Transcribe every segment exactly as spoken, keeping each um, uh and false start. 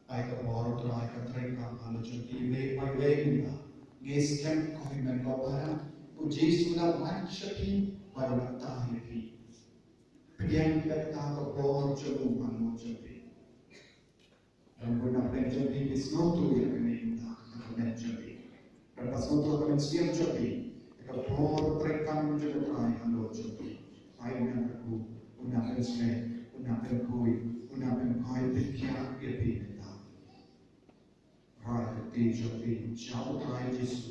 Ai ka bor, Trai, ka treikam halor jong ki, me, ai wei mynta. Ngi skhem ko hynmen ko para, u Jisu u la wan sha phi bad u la kta ïa phi. Pdiang ïa kata ka bor jong u halor jong phi. Don bun na pdeng jong phi ki sngewthuh ïa kane mynta ha ka met jong phi. Don ba sngewthuh ha ka mynsiem jong phi ïa ka bor treikam jong u Trai halor jong phi. Ai u nang kyrkhu, u nang pynshlur, u nang pynkhuid, u nang pynkhuid pynkhiah ïa phi mynta. Rai ka ti Jong phi, sha U Trai Jisu.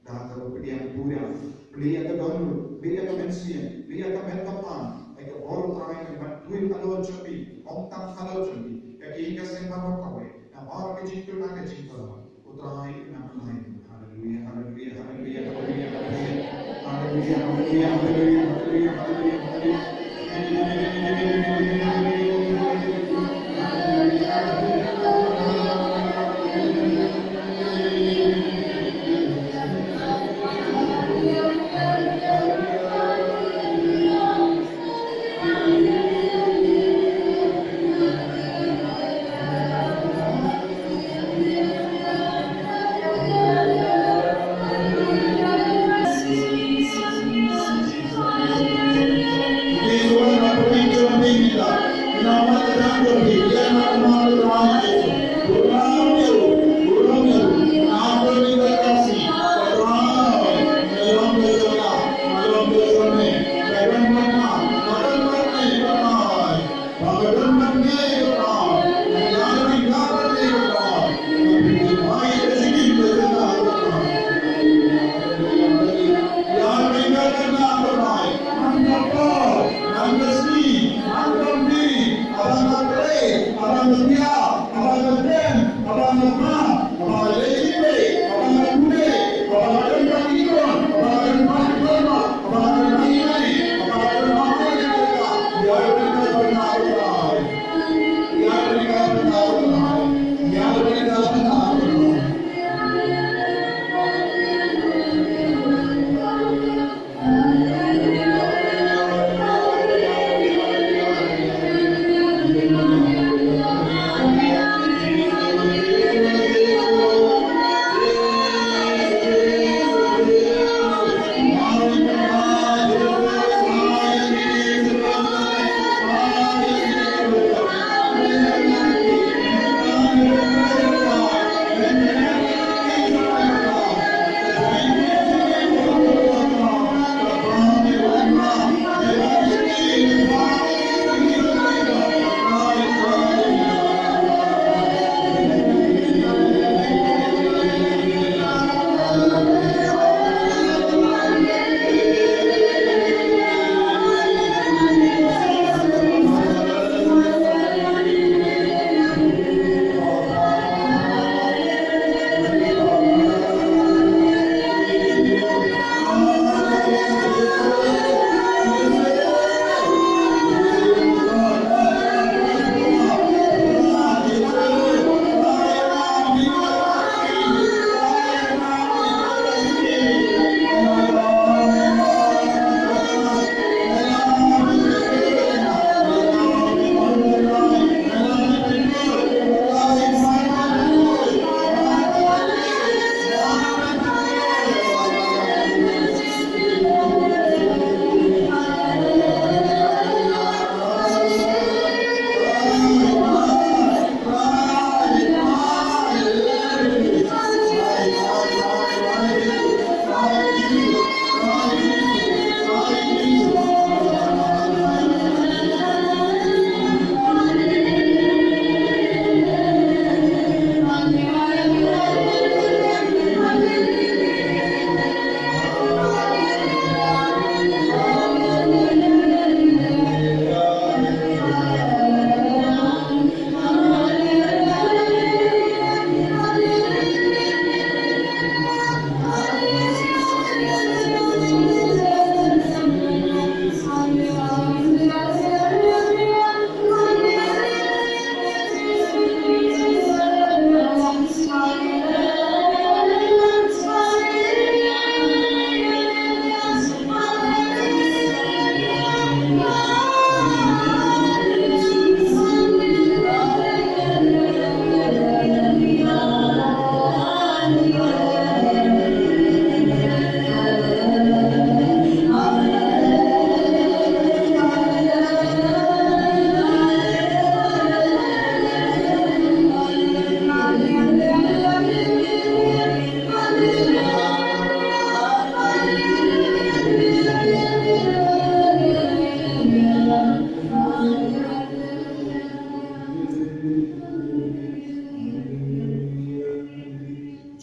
Da kaba pdiang burom, plie ïa ka dohnud, plie ïa ka mynsiem, plie ïa ka met ka phang, ai ka bor U Trai ka mat pui ka dohnud jong phi, ong tang ka dohnud jong phi, ka ïing ka sem baroh kawei, namar ka jingkyrkhu ka jingkyrkhu, U Trai u nang pynlait. Haleluia, haleluia, haleluia, haleluia, haleluia. Haleluia, haleluia, haleluia, haleluia, haleluia, haleluia.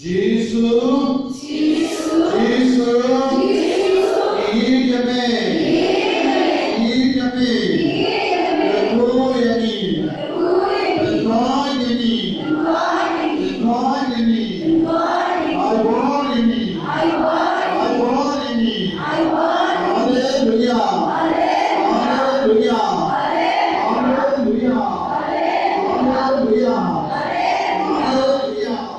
Jisu. Jisu. Jisu. Jisu. Ïeit ïa me. Ïeit ïa me. Ïeit ïa me. Kyrkhu ïa ngi. Kyrkhu ïa ngi. Kyrkhu ïa ngi. Kyrkhu ïa ngi. Ai bor ïa ngi. Ai bor ïa ngi. Ai bor ïa ngi. Ai bor. Haleluya. Haleluya. Haleluya. Haleluya. Haleluya. Haleluya.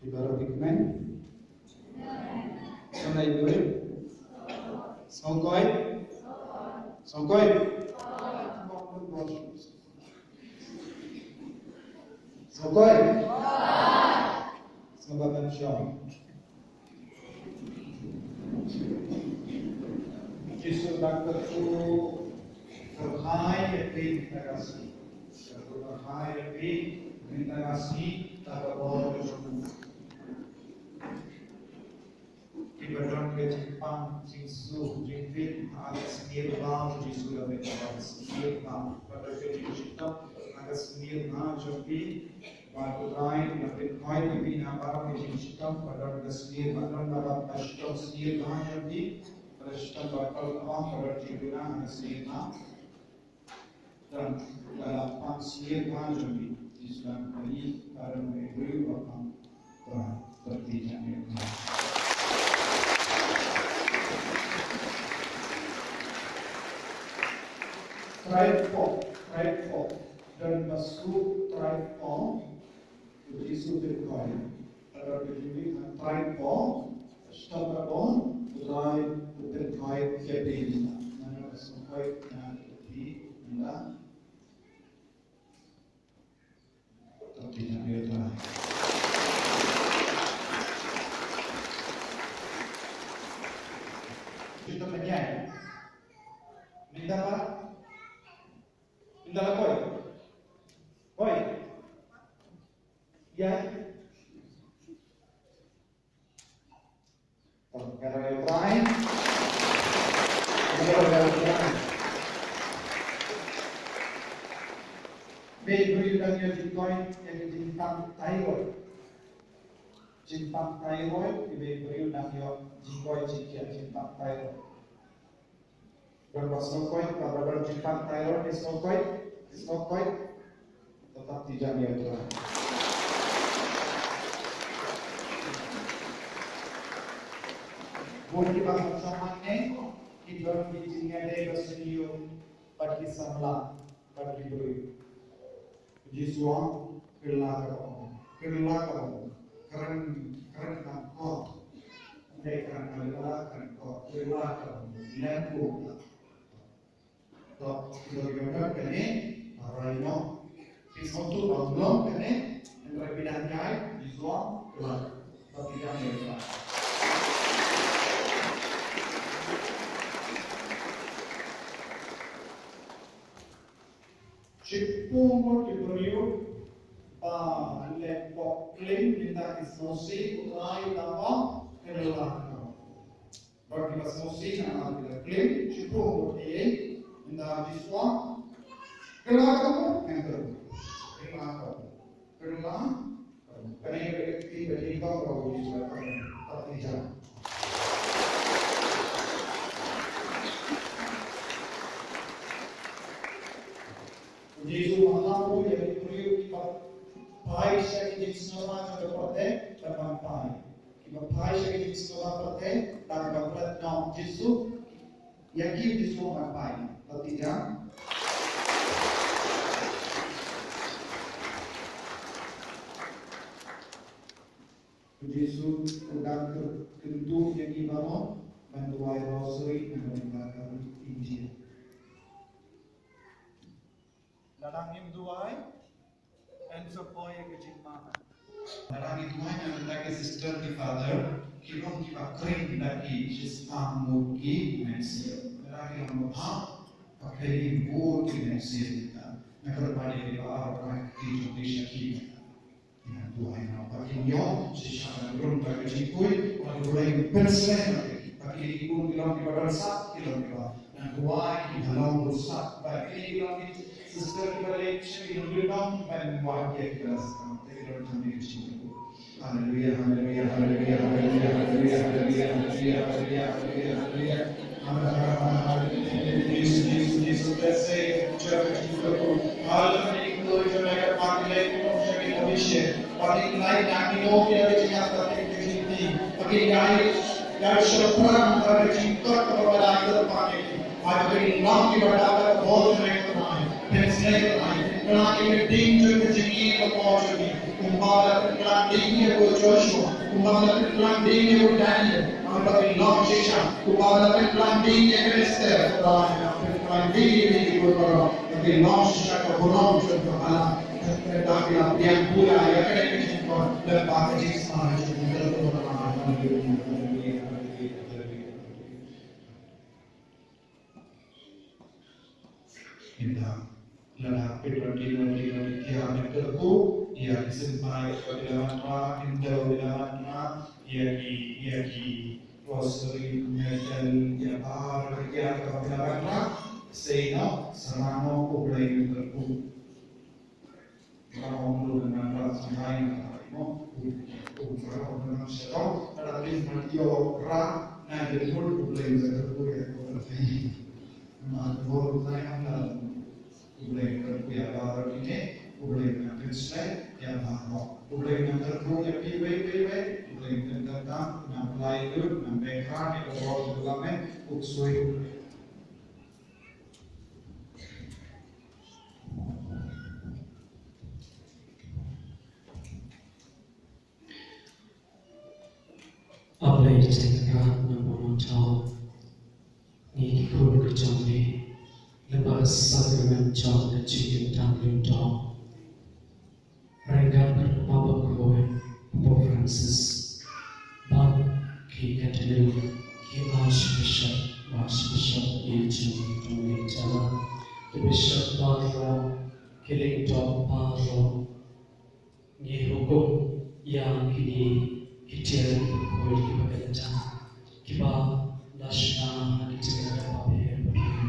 Phi baroh phi kmen? Sngewbha ïa. Sngewbha. Sngewbha. Sngewbha. Sngewbha ban shong. Jisu da kyrkhu, kyrhai ïa phi mynta ka sngi. Kyrkhu kyrhai ïa phi mynta ka sngi da ka bor jong u. Kiba don ka jingpang, jingsuk, jingpeit ha ka snier bha u Jisu, la peit ha ka snier bha. Ba don ka jingshitom ha ka snier bha jong phi. Bad U Trai un da pynhoi ïa phi na baroh ka jingshitom, ba don ka snier bha, don kaba shitom snier bha jong phi. Ba don shitom ba don, ba don jingduna ha ka snier bha. Don ka la pang snier bha jong phi. Jisu dang kyrhai, ka don ka briew ba pang. Trai, pyrthei jong ngi. Trai pop, trai pop. Don ba suk trai pop. Jisu pynkhoi. Haba phi ïohi ha trai Paul, stop ka bom, Trai u pynkhoi ïa phi. Ngan ïa sngewkhoi na phi ynda. Tang phi ïa Trai. Kita menyai. Minta apa? Minta apa? Oi. Ïa. Tang ka rai rai. Ïa rai rai. Ba briew dang ïoh jingkoi ïa ka jingpang thyroid. Jingpang thyroid, ba briew dang ïoh jingkoi jingkhiah jingpang thyroid. Don ba sngewkoi, ba don jingpang thyroid, ba sngewkoi, ba sngewkoi. Tetap tidak dia Tuhan. Bun kiba ha sahang ne, ki don ki jingïadei ba sngewthuh, bad ki samla, bad ki briew. Jisu ong, kylla ka bom, kylla ka bom, kren, kren ka kot. Dei kren ka lylla, kren kot, kylla ka bom, lem bom. To, to, to, kane, arai no. Phi sngewthuh ba long kane, hynrei phi dang ïai, Jisu ong, kylla. To, phi dang ïai, kylla. Shiphew ngut ki briew ba leh pop klim, mynta ki sngewsih, u Trai u la ong, kylla. Bad kiba sngewsih na ki la klim, shiphew ngut ïa, mynta Jisu ong, kylla ka bom, ngan kyrkhu. Kylla ka bom. Kylla. Kane ka dei ka kti ba nyngkong ba u Jisu u la kren. Pat ïa. U Jisu u ong ïa ki briew kiba phai sha ki jingsngewbha jong ka pyrthei, ban phai. Kiba phai sha ki jingsngewbha pyrthei, ban klet noh Jisu. Ïa ki Jisu ban phai. Pat ïa. U Jisu u dang kyntu ïa ki baroh ban duwai rosary na ka bynta ka ri India. Lada ngim duwai, yn sa poi ïa ka jingma. Lada ngim duwai na ka bynta ki sister ki father, ki long kiba kren da ki shispah ngut ki mynsiem. Lada ki long babha, ka kren bun ki mynsiem. Na ka bynta ki ba ar ki jong ki shakri. Ngan duwai na ba kin ïoh shisha ban rung ba ka jingkhuid, ba U Blei un pynsngew ïa ki. Ba kine ki bun ki long kiba don sap, ki long kiba nang duwai, kiba long bun sap. Ba kine ki long ki sister kiba leit sha ki nongdon, ban wad ïa ki ba la sngap. Te ki don tang ïa ka jingkhuid. Haleluya, haleluya, haleluya. Kumba la pynkylla ding ïa u Joshua, kumba la pynkylla ding ïa u Daniel, kumba la pynkylla ding shisha, kumba la pynkylla ding ïa ka Esther, kumba la pynkylla ding ïa ki baroh, kumba la pynkylla shisha ka burom jong ka balang, ka da ki la pdiang pura ïa kane ka jingkor, lem bad ka jingsngew jong ka. Ynda lada phi don dino dino ki thiah ban kyrkhu ïa ki symbai ba ki la wanrah, ynda ki la wanrah ïa ki, ïa ki rosary, medal, ïa baroh ki thiah ba ki la wanrah, sei noh, sa noh, U Blei un kyrkhu. Ba ong ruh ngan rah sngewbha ïa ka rai mo. U, u, u rah ong ngan sha rah, lada phi ïoh rah na ka mut U Blei u la kyrkhu ïa ka rai. Namar ka bor U Trai ong la U Blei u kyrkhu ïa baroh kine, U Blei u nang pynshlei ïa baroh. U Blei u nang kyrkhu ïa phi wei wei wei, U Blei u nang kyrkhu, u nang pynlait lut, u nang beh rat ïa ka bor jong U Blei, u ksuid. Jingkyrkhu nongbuh nongthaw ngi ki khun ka jong ngi lyngba ka sakramen jong ka jingkyntang lyngdoh. Ryngkat bad u Papa Bakhuid, Pope Francis, bad ki Cardinal, ki Archbishop, Archbishop, ki jong ngi jong ngi jala ki Bishop baroh, ki lyngdoh baroh. Ngi hukum ïa kine ki tiar ki bakhuid ki bakyntang kiba la shna ha ki jaka bapher bapher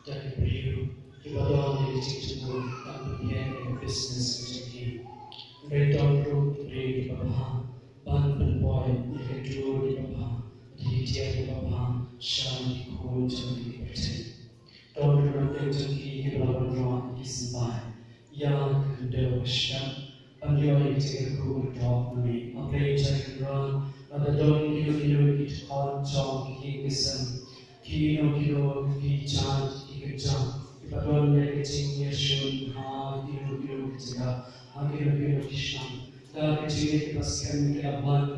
da ki briew kiba don ïa ki jingthmu ban pynïaid ïa ka business ka jong ki. Hynrei don ruh ki briew kiba bha ban pynpoi ïa ka dur kiba bha, ïa ki tiar kiba bha sha ki khun jong ki kiba bteng. Don ruh ki jong ki kiba la wanrah ïa ki symbai ïa ka khyndew ka shyiap ban ïoh ïa ka jingkyrkhu kyrdoh ma me. A Blei Trai Kynrad, lada don kino kino ki dkhot jong ki ïing ki sem, kino kino ki jait ki kyrjap kiba don ïa ka jingïashun ha kino kino ki jaka, ha kino kino ki shnong, da ka jingngeit kaba skhem ki la wan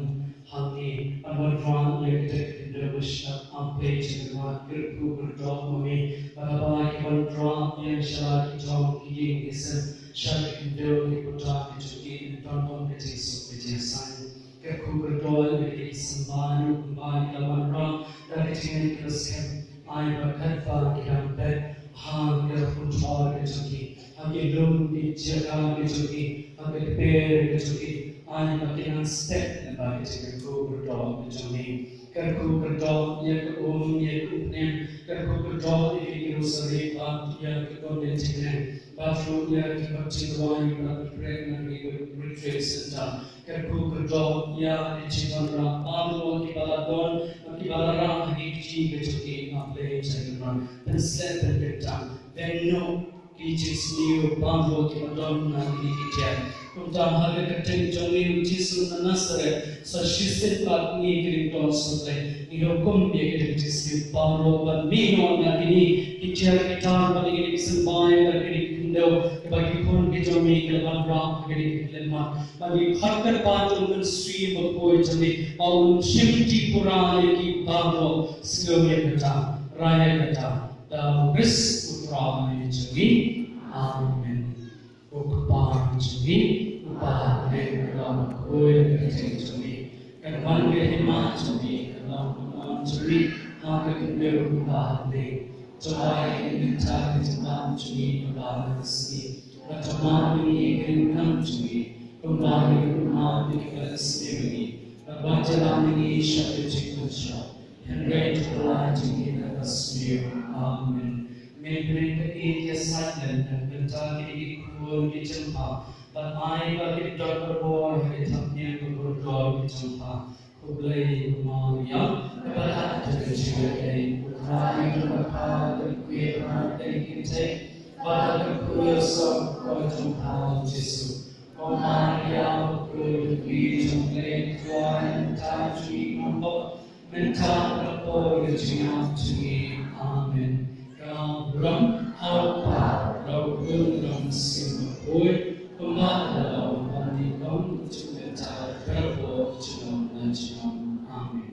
hangne ban wanrah ïa kata ka khyndew ka shyiap. A Blei Trai Kynrad, kyrkhu kyrdoh ma me, bad haba ki wanrah biang sha la ki thong ki ïing ki sem, sha ki khyndew ki bynta ki jong ki, yn don kum ka jingsuk ka jingïasaid. Kyrkhu kyrdoh ïa ki symbai ruh kumba ki la wanrah da ka jingngeit kaba skhem. Ai ba katba ki dang beh ha ka pynthor ka jong ki, ha ki lum ki jaka ki jong ki, ha ka kper ka jong ki, ai ba ki nang step lyngba ka jingkyrkhu kyrdoh ka jong me. Kyrkhu kyrdoh ïa ka um, ïa ka umphniang, kyrkhu kyrdoh ïa ki rosary bad ïa ka convent jingïaseng, bad ruh ïa ki baptismal bad ki pregnant, ïa ka retreat center. Kyrkhu kyrdoh ïa ki jingwanrah baroh kiba la don bad kiba la rah ha ki kti ka jong ki. A Blei Trai Kynrad, pynshlur pynkyntang, bynriew ki jingsniew baroh kiba don na kine ki tiar. Kumta ha ka kyrteng jong ngi u Jisu na Nasareth, sa shisien bad ngi ki ringtong sohkhlaiñ, ngi hukum ïa ki jingsniew baroh ban mih noh na kine ki tiar ki tar, bad kine ki symbai, bad kine ki khyndew kiba ki khun ki jong ngi ki la wanrah ha kine ki khyllipmat. Ba ngi khot kyrpad ïa u Mynsiem Bakhuid jong ngi ba un shimti pura ïa ki baroh. Sngewbha ïa kata, rai ïa kata, da u Khrist u Trai jong ngi. Amen. Ko Kpa jong ngi uba ha bneng, ka long bakhuid ka kyrteng jong ngi. Kan wan ka hima jong ngi, kan long ka mon jong ngi ha ka khyndew kumba ha bneng. To ai ïa ngi mynta ka jingbam jong ngi kaba ha ka sngi. Bad to map ïa ngi ïa ki riewkam jong ngi, kumba ngi ruh ngi map ïa kiba la sniew ïa ngi. Bad wat ïalam ïa ngi sha ka jingpynshoi, hynrei to pynlait ïa ngi na ka basniew. Amen. Ngin bring ka ïeit ïasaid lem na ka bynta kine ki khun ki jingpha, bad ai ba kin don ka bor ha ka thapniang ka kordor ka jingpha. Khublei ko Maria, kaba dap da ka jingïadei, U Trai u don bad pha, ba don kawei ha baroh ki kynthei, bad ka kyrkhu ïa u soh ka jong pha u Jisu. Ko Maria bakhuid, ka kmie jong U Blei, to ai mynta jong ngi ki nongpop, mynta bad ha ka por ka jingïap jong ngi. Amen. Ka burom ha U Kpa, bad ha U Khun, bad ha U Mynsiem Bakhuid, kumba ka la long, bad ha ka por jong ka jingim, bad ha ka por junom la junom. Amen.